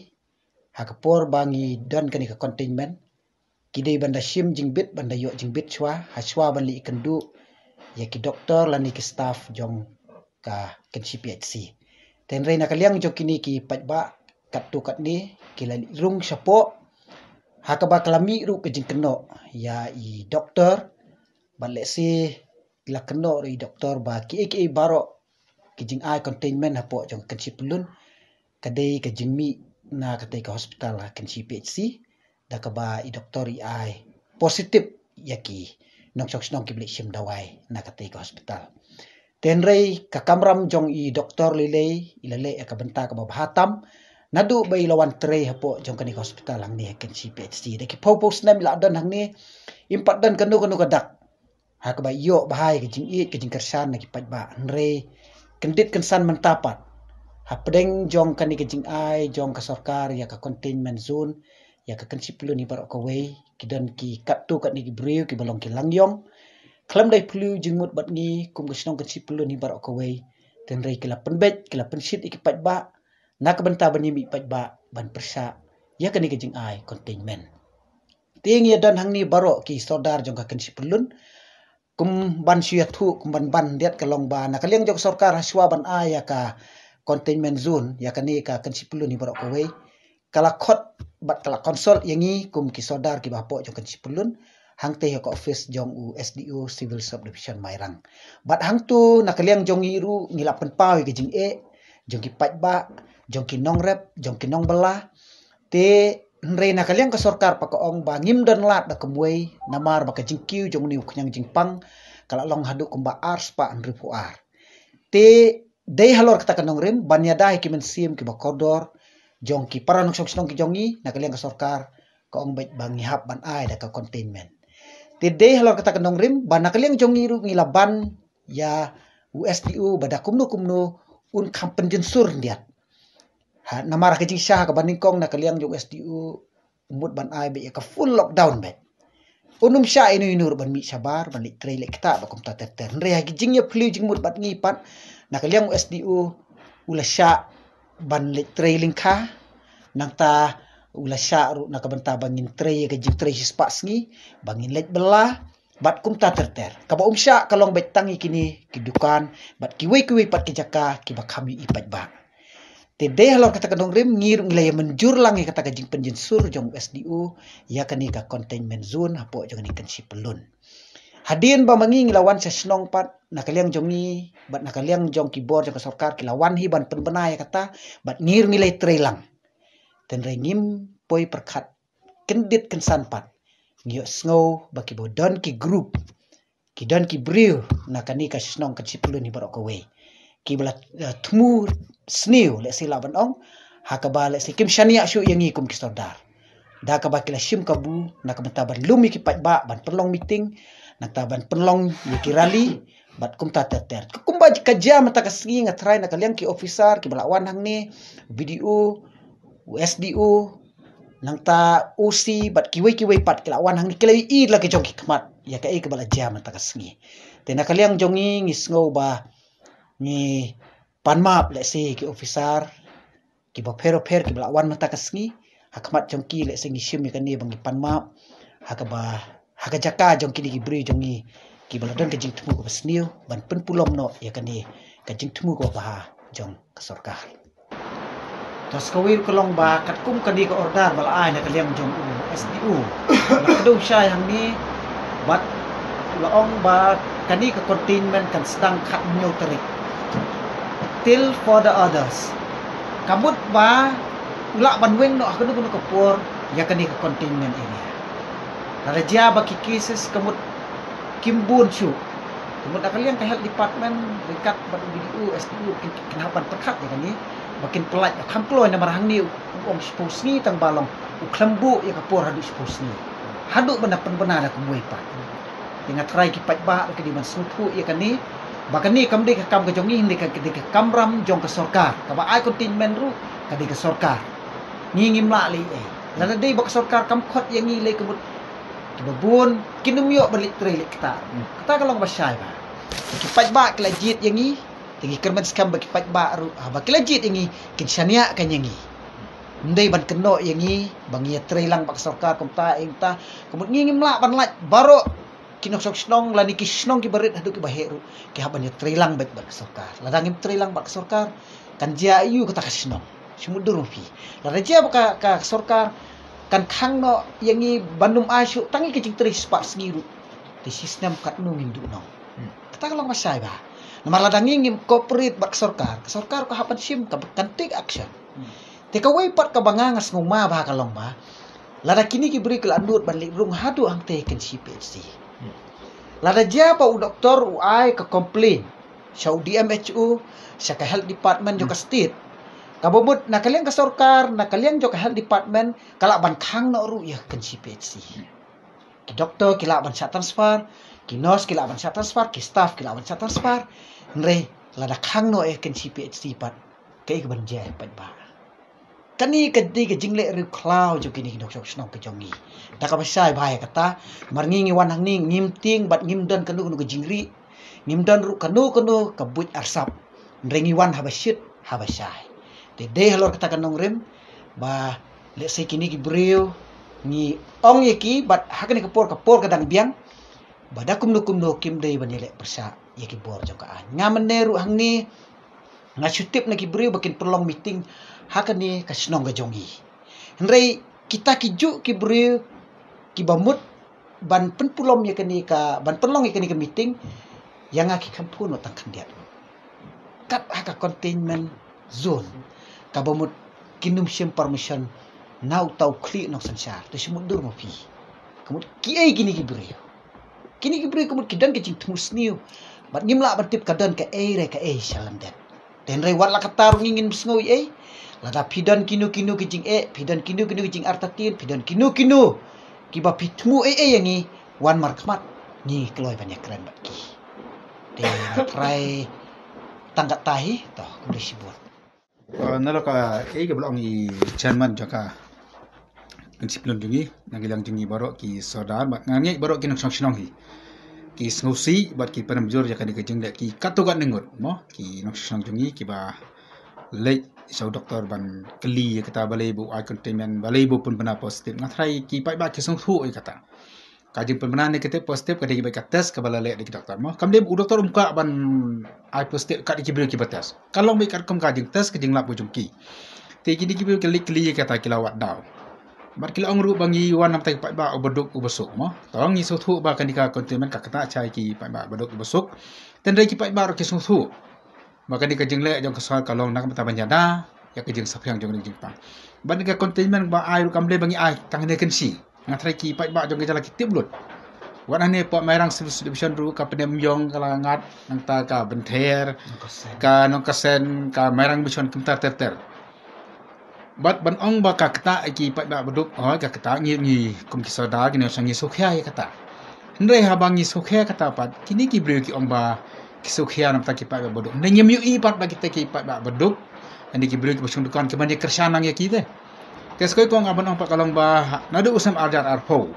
ha ka por ba ngi don kane ka containment, ki dei ban da shim jingbit, ban da ïoh jingbit shuwa, ha shuwa ban leit kynduh ïa ki doktor lane ki staff jong ka Kynshi P H C. Te hynrei na ka liang jong kine ki paidbah katto katne ki la leit rung shapoh, ha kaba ka la mih ruh ka jingkynnoh ïa i doktor, bad lehse ki la kynnoh ruh i doktor ba kiei kiei baroh ki jingai containment hapoh jong Kynshi Pyllun ka dei ka jingmih na katei ka hospital ha Kynshi P H C, da kaba i doktor i ai positive ïa ki nongshong shnong kiba leit shim dawai na katei ka hospital. Te hynrei ka kamram jong i doktor lei lei i la leh ïa ka bynta kaba bha tam naduh ba i la wan trei hapoh jong kane ka hospital hangne ha Kynshi P H C. Da ki phew phew snem i la don hangne, im pat don kano kano ka dak ha kaba ïoh bha ïa ka jingïeit ka jingkyrshan na ki paidbah. Hynrei kyndit kynsan mynta pat, hapdeng jong kane ka jingai jong ka sorkar ïa ka containment zone ïa ka Kynshi Pyllun hi baroh kawei, ki don ki katto katne ki briew kiba long ki langïong, khlem da phylliew jingmut bad ngi kum ka shnong Kynshi Pyllun hi baroh kawei. Te hynrei ki la pynbeit, ki la pynshit ïa ki paidbah na ka bynta ban ïa mih paidbah ban pyrshah ïa kane ka jingai containment. Te ngi ïa don hangne baroh ki sordar jong ka Kynshi Pyllun kum ban shu ïathuh, kum ban ban diat ka long ba na ka liang jong ka sorkar ha shuwa ban ai ïa ka containment zone ïa kane ka Kynshi Pyllun hi baroh kawei, ka la khot bad ka la consult ïa ngi kum ki sordar kiba hapoh jong Kynshi Pyllun hangtei ha ka office jong u S D O Civil Subdivision Mairang. Bad hangto na ka liang jong ngi ruh ngi la pynpaw ïa ka jingeh jong ki paidbah, jong ki nongrep, jong ki nongbylla. Te hynrei na ka liang ka sorkar pat ka ong ba ngim don lad da kumwei namar ba ka jingkiew jong une u khñiang jingpang ka la long haduh kumba ar spah hynriewphew ar. Te dei halor kata ka nongrim ban ïada ïa ki mynsiem kiba kordor jong ki para nongshong shnong ki jong ngi, na ka liang ka sorkar ka ong beit ba ngi hap ban ai da ka containment. Te dei halor kata ka nongrim ba na ka liang jong ngi ruh ngi la ban ïa u S D O ba da kumno kumno un kham pynjynsur diat. Ha, namar ha ka jingshisha ha kaba nyngkong na ka liang jong u S D O u mut ban ai beit ïa ka full lockdown beit. Un ym shah ïano ïano ruh ban mih shabar ban leit trei leit ktah bad kumta ter ter. Hynrei ha ki jingïaphylliew jingmut bad ngi pat, na ka liang u S D O u la shah ban leit trei lyngkha, nangta u la shah ruh na ka bynta ba ngin trei ïa ka jingtrei shispah sngi, ba ngin leit bylla bad kumta ter ter. Kaba um shah ka long beit tang ïa kine ki dukan bad kiwei kiwei pat ki jaka kiba kham ïohi paidbah. Te dei halor kata ka nongrim ngi ruh ngi la ïa mynjur lang ïa kata ka jingpynjynsur jong u S D O ïa kane ka containment zone hapoh jong kane ka Kynshi Pyllun. Hadien ba ma ngi ngi la wan sha shnong pat, na ka liang jong ngi bad na ka liang jong ki bor jong ka sorkar ki la wan hi ban pynbna ïa kata, bad ngi ruh ngi la ïa trei lang. Hynrei ngim poi pyrkhat kyndit kynsan pat, ngi ïohsngew ba kiba don ki group, ki don ki briew na kane ka shnong Kynshi Pyllun hi baroh kawei, kiba la, eh, thmu sniew, lehse lah ban ong, ha kaba lehse kim shaniah shuh ïa ngi kum ki sordar, da kaba ki la shim kabu na ka bynta ban lum ïa ki paidbah, ban pynlong meeting, nangta ban pynlong ïa ki rally bad kumta ter ter. Kumba ka jia mynta ka sngi, nga tharai na ka liang ki officer kiba la wan hangne, B D O, u S D O, nangta O C bad kiwei kiwei pat ki la wan hangne, ki la ïohi da la ki jong ki khmat ïa kaei kaba la jia mynta ka sngi. Te na ka liang jong ngi ngi sngew ba ngi pan map lehse ki officer kiba pher pher kiba la wan mynta ka sngi. Ha khmat jong ki lehse ngi shim ïa kane ba ngi pan map, ha kaba, ha ka jaka jong kine ki briew jong ngi kiba la don ka jingthmu kaba sniew ban pynpulom noh ïa kane ka jingthmu kaba bha jong ka sorkar. Te sa kawei ruh ka long ba katkum kane ka order ba la ai na ka liang jong u S D O, la kdew shai hangne bad la ong ba kane ka containment kan sdang khathynñiew tarik. Till further orders. Ka mut ba u lah ban weng noh ha kano kano ka por ïa kane ka containment area. Lada jia ba ki cases ka mut kim bun shuh, ka mut na ka liang ka health department ryngkat bad u B D O, S D O kin, kin hap ban pyrkhat ïa kane ba kin pyllait kham kloi, namar hangne u ong shiphew sngi tang ba long, u khlem buh ïa ka por haduh shiphew sngi, haduh ban da pynbna da kumwei pat. Te nga tharai ki paidbah ruh ki dei ban sngewthuh ïa kane ba kane kam dei ka kam ka jong ngi, hynrei ka dei ka kamram jong ka sorkar. Kaba ai containment ruh ka dei ka sorkar. Ngi ngim lah leh ei. Lada dei ba ka sorkar kam khot ïa ngi lei ka mut kiba bun kin ym ïoh ban leit trei leit ktah. Hmm. Kata ka long ba shai bha. Ki paidbah ki la jied ïa ngi, te ngi kyrmen skhem ba ki paidbah ruh haba ki la jied ïa ngi kin shaniah kan ïa ngi. Ym dei ban kynnoh ïa ngi ba ngi ïa trei lang bad ka sorkar kumta ïa kata. Ka mut ngi ngim lah ban lait baroh ki nongshong shnong lane ki shnong kiba rit haduh kiba heh ruh ki hap ban ïa trei lang beit bad ka sorkar. Lada ngim trei lang bad ka sorkar, kan jia aiu kata ka shnong? Shu mutdur ma phi. Lada jia ba ka, ka sorkar kan khang noh ïa ngi ban ym ai shuh tang ïa ka jingtrei spah sngi ruh, te shisnem katno ngin duh nong? Hmm. Kata ka long ba shai bha. Namar lada ngi ngim cooperate bad ka sorkar, ka sorkar ka hap ban shim, ka, kan take action. Hmm. Te kawei pat kaba nga nga sngewma bha ka long ba lada kine ki briew ki la nud ban leit rung haduh hangtei ha Kynshi P H C, lada jia ba u doktor u ai ka complain sha u D M H O, sha ka health department jong ka state, kaba mut na ka liang ka sorkar, na ka liang jong ka health department ka lah ban khang noh ruh ïa ka Kynshi P H C. Ki doktor ki lah ban shah transfer, ki nurse ki lah ban shah transfer, ki staff ki lah ban shah transfer. Hynrei lada khang noh ïa ka Kynshi P H C pat, kaei kaban jia ïa paidbah? Kane ka dei ka jingleh riewkhlaw jong kine ki nongshong shnong ka jong ngi. Da kaba shai bha ïa kata, mar ngi ngi wan hangne ngim tieng bad ngim don kano kano ka jingrieh, ngim don ruh kano kano ka buit arsap. Hynrei ngi wan haba shit haba shai. Te dei halor kata ka nongrim ba lehse kine ki briew ngi ong ïa ki bad ha kane ka por, ka por ka dang biang, ba da kumno kumno kim dei ban ïaleh pyrshah ïa ki bor jong ka aiñ. Nga mynne ruh hangne nga shu tip na ki briew ba kin pynlong meeting ha kane ka shnong ka jong ngi. Hynrei kita ki juh ki briew kiba mut ban pynpulom ïa kane ka, ban pynlong ïa kane ka meeting, ïa nga ki kham phone noh tang khyndiat. Kat ha ka containment zone, kaba mut kin ym shim permission na uta u khlieh nongsynshar. Te shu mutdur ma phi. Ka mut kiei kine ki briew? Kine ki briew ka mut ki don ka jingthmu sniew bad ngim lah ban tip ka don kaei re kaei sha lyndet. Te hynrei wat la katta ruh ngi ngin sngew ei ei. Lada phi don kino kino ki jingeh, phi don kino kino ki jingartatien, phi don kino kino kiba phi thmu ei ei ïa ngi, wan markhmat, ngi kloi ban ïakren bad ki. Te nga tharai tang katta hi, to, khublei shibun. Uh, nalor kaei kaba la ong i chairman jong ka Kynshi pyllun jong ngi, na ka liang jong ngi baroh ki sordar, bad nga ngeit baroh ki nongshong shnong hi ki sngewsih bad ki pynrem jur ïa kane ka jingleh, ki katto katne ngut mo, ki nongshong shnong jong ngi kiba leit sha u doktor ban kylli ïa kata, balei ba u ai containment, balei ba u pynbna positive. Nga tharai ki paidbah ki sngewthuh ïa kata. Ka jingpynbna negative positive ka dei bad ka test kaba la leh da ki doktor mo. Kam dei u doktor um kwah ban ai positive kat ïa ki briew kiba test. Ka long bad katkum ka jingtest ka jinglap ka jong ki. Te kine ki briew ki leit kylli ïa kata, ki la wad daw. Bad ki la ong ruh ba ngi wan namar ki paidbah uba duk uba suk mo. Tang ngi sngewthuh ba kane ka containment ka ktah shai ki paidbah ba duk uba suk. Te hynrei ki paidbah ruh ki sngewthuh ba kane ka jingleh jong ka sorkar ka long na ka bynta ban ïada ïa ka jingsaphriang jong ka jingpang. Bad ka containment ba ai ruh kam dei ba ngi ai tang hynne Kynshi. Nga tharai ki paidbah jong ka jylla ki tip lut. Wat hane pdeng Mairang Civil Subdivision ruh, ka Pdeng Umïong, ka Lakangat, nangta ka Bynther, ka Nongkasen, ka Mairang Mission, kumta ter ter. Bad ban ong ba ka ktah ïa ki paidbah ba duk, hooid ka ktah, ngi, ngi kum ki sordar ngi nang sngewkhia ïa kata. Hynrei haba ngi sngewkhia kata pat, kine ki briew ki ong ba ki sngewkhia namar ki paidbah ba duk. Hynrei ngim ïohi pat ba kita ki paidbah ba duk, hynrei ki briew kiba shong dukan ki ban ïa kyrshan lang ïa ki te. Te sa kawei kong, ah, ban ong pat ka long ba naduh u snem ar hajar arphew,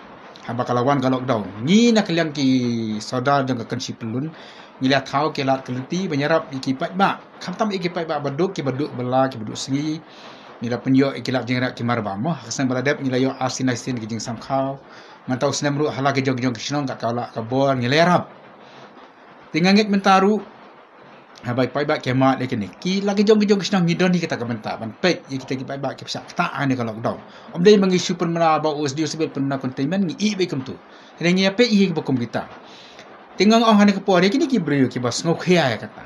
haba ka la wan ka lockdown, ngi na ka liang ki sordar jong ka Kynshi pyllun, ngi la thaw ki lad ki lynti ban ïarap ïa ki paidbah, khamtam ïa ki paidbah ba duk, kiba duk bylla, kiba duk sngi. Ngi la pynïoh ïa ki lad jingïarap ki mar bam mo. Ha ka snem ba la dep ngi la ïoh arsien laisien ki jingsamkhaw. Mynta u snem ruh ha la ki jong ki jong ki shnong, kat ka la ka bor, ngi la ïarap. Te nga ngeit mynta ruh, haba ki paidbah ki mad ïa kine, ki la ki jong ki jong ki shnong, ngi don hi kata ka bynta ban peit ïa kita ki paidbah kiba shah ktah ha kane ka lockdown. Ym dei ma ngi shu pynbna, ba u S D O Civil pynbna containment, ngi ïeh beit kumta. Hynrei ngi ïa peit hi kiba kum kita. Te nga ong ha kane ka por ïa kine ki briew kiba sngewkhia ïa kata,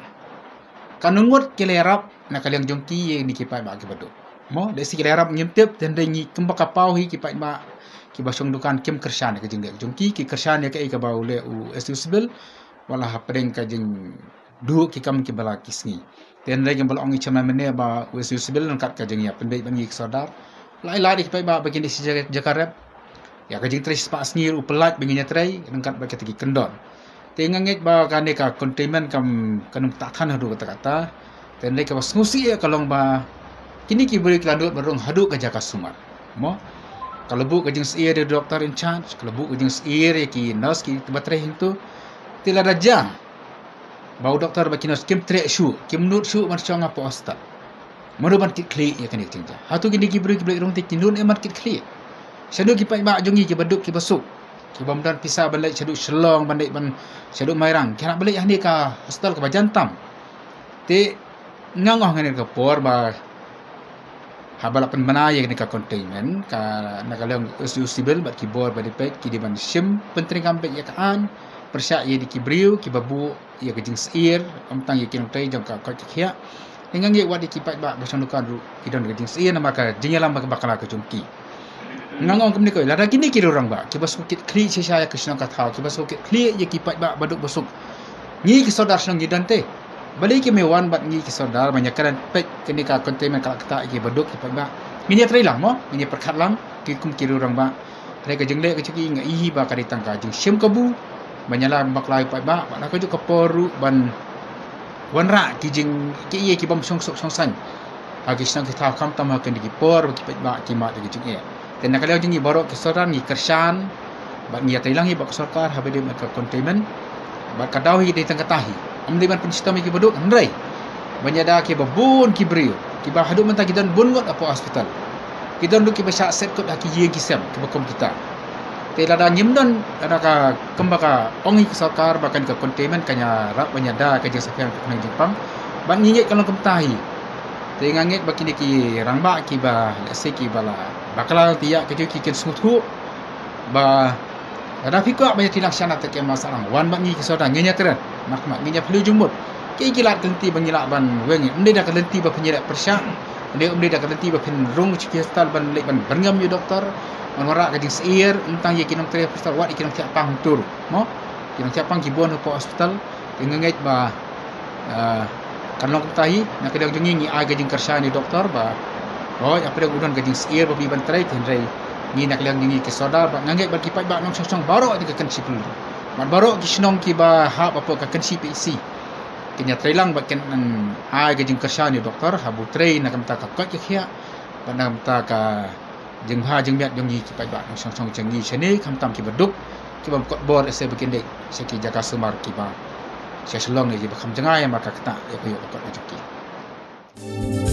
katno ngut ki la ïarap na ka liang jong ki ïa kine ki paidbah kiba duk mo. Lehse ki la ïarap ngim tip, te hynrei ngi kumba ka paw hi, ki paidbah kiba shong dukan kim kyrshan ïa ka jingleh jong ki, ki kyrshan ïa kaei kaba u leh u S D O Civil, wat la hapdeng ka jing duh ki kam kiba la ki sngi. Te hynrei kumba la ong i chairman mynne ba u S D O Civil ryngkat ka jingïapynbeit bad ngi ki sordar, la ai lad ïa ki paidbah ba kin ïa shi jaka, jaka rep. Ïa ka jingtrei shispah sngi ruh u pyllait ba ngin ïatrei ryngkat bad kita ki kyndon. Te nga ngeit ba kane ka containment kam, kam nym ktah than haduh katta katta. Te hynrei kaba sngewsih ïa ka long ba kine ki briew ki la nud ban rung haduh ka jaka sumar mo. Ka la buh ka jingsyier ïa u doctor in charge, ka la buh ka jingsyier ïa ki nurse kiba trei hangto. Te lada jia ba u doctor bad ki nurse kim treh shuh, kim nud shuh ban shong hapoh hospital, mano ban kitkhlieh ïa kane ka jingjia? Hato kine ki briew kiba leit rung te ki nud ne ban kitkhlieh? Shano ki paidbah jong ngi kiba duk kiba suk, ki bym don pisa ban leit shaduh Shillong, ban leit ban shaduh Mairang, ki hap ban leit ha kane ka hospital kaba jan tam? Te nga ong ha kane ka por ba haba la pynbna ïa kane ka containment, ka na ka liang u S D O Civil bad ki bor ba dei peit ki dei ban shim pyntreikam beit ïa ka aiñ pyrshah ïa kine ki briew kiba buh ïa ka jingsyier, ym tang ïa ki nongtrei jong ka koit ka khiah. Te nga ngeit wat ïa ki paidbah ba shong dukan ruh ki don ka jingsyier namar ka jingïalam bakla ka jong ki. Nga ong kumne kawei, lada kine ki rangbah kiba shu kitkhlieh shisha ïa ka shnong ka thaw, kiba shu kitkhlieh ïa ki paidbah ba duk ba suk, ngi ki sordar shnong ngi don te. Balei kim ïa wan bad ngi ki sordar ban ïakren, peit kane ka containment ka la ktah ïa ki ba duk ki paidbah. Ngin ïatrei lang mo, ngin ïa pyrkhat lang ki kum ki rangbah. Hynrei ka jingleh ka jong ki nga i hi ba ka dei tang ka jingshim kabu ban ïalam bakla ïa u paidbah, bad ha kajuh ka por ruh ban wanrah ki jing, ki ïa ki bym shong suk shong saiñ ha ki shnong ki thaw, khamtam ha kine ki por ba ki paidbah ki mad ïa ki jingeh. Te na ka liang jong ngi baroh ki sordar ngi kyrshan bad ngi ïatrei lang hi bad ka sorkar haba ïadei bad ka containment. Bad ka daw hi dei tang kata hi, ym dei ban pynshitom ïa ki ba duk, hynrei ban ïada kiba bun ki briew kiba haduh mynta ki don bun ngut hapoh hospital, ki don ruh kiba shah set kut ha ki ïing ki sem kiba kum kita. Te lada ngim don, lada ka, kumba ka ong hi ka sorkar ba kane ka containment kan ïarap ban ïada ka jingsaphriang ka jingpang, bad ngi ngeit ka long kumta hi. Te nga ngeit ba kine ki rangbah kiba lehse kiba la bakla te ïa ka jong ki kin sngewthuh ba lada phi kwah ban ïatrei lang shana te, kem, ma sa lang wan bad ngi ki sordar, ngin ïatren, ma khmat ngin ïa phylliew jingmut. Ki, ki lad ki lynti ba ngi lah ban weng, ym dei da ka lynti ba phin ïaleh pyrshah, ym dei, ym dei da ka lynti ba phin rung sha ki hospital ban leit ban byrngem ïa u doktor, ban wanrah ka jingsyier, ym tang ïa ki nongtrei hospital, wat ïa ki nongthiah pang tur mo. Ki nongthiah pang ki bun hapoh hospital. Te nga ngeit ba, ah, kan long kumta hi, na ka liang jong ngi ngi ai ka jingkyrshan ïa u doktor ba, hooid, hapdeng u don ka jingsyier ba phi ban trei, te hynrei ngi na ka liang jong ngi ki sordar bad nga ngeit bad ki paidbah nongshong shnong baroh ha ka Kynshi Pynlun bad baroh ki shnong kiba hap hapoh ka Kynshi P H C kin ïatrei lang bad kin, mm, ai ka jingkyrshan ïa u doktor haba u trei na ka bynta ka koit ka khiah bad na ka bynta ka jingbha jingmiat jong ngi ki paidbah nongshong shnong jong ngi shane, khamtam kiba duk, kiba ym kot bor, eh, seh ba kin leit sha ki jaka sumar kiba sha Shillong ne, kiba kham jngai, namar ka ktah ïa ka ïoh ka kot na jong ki.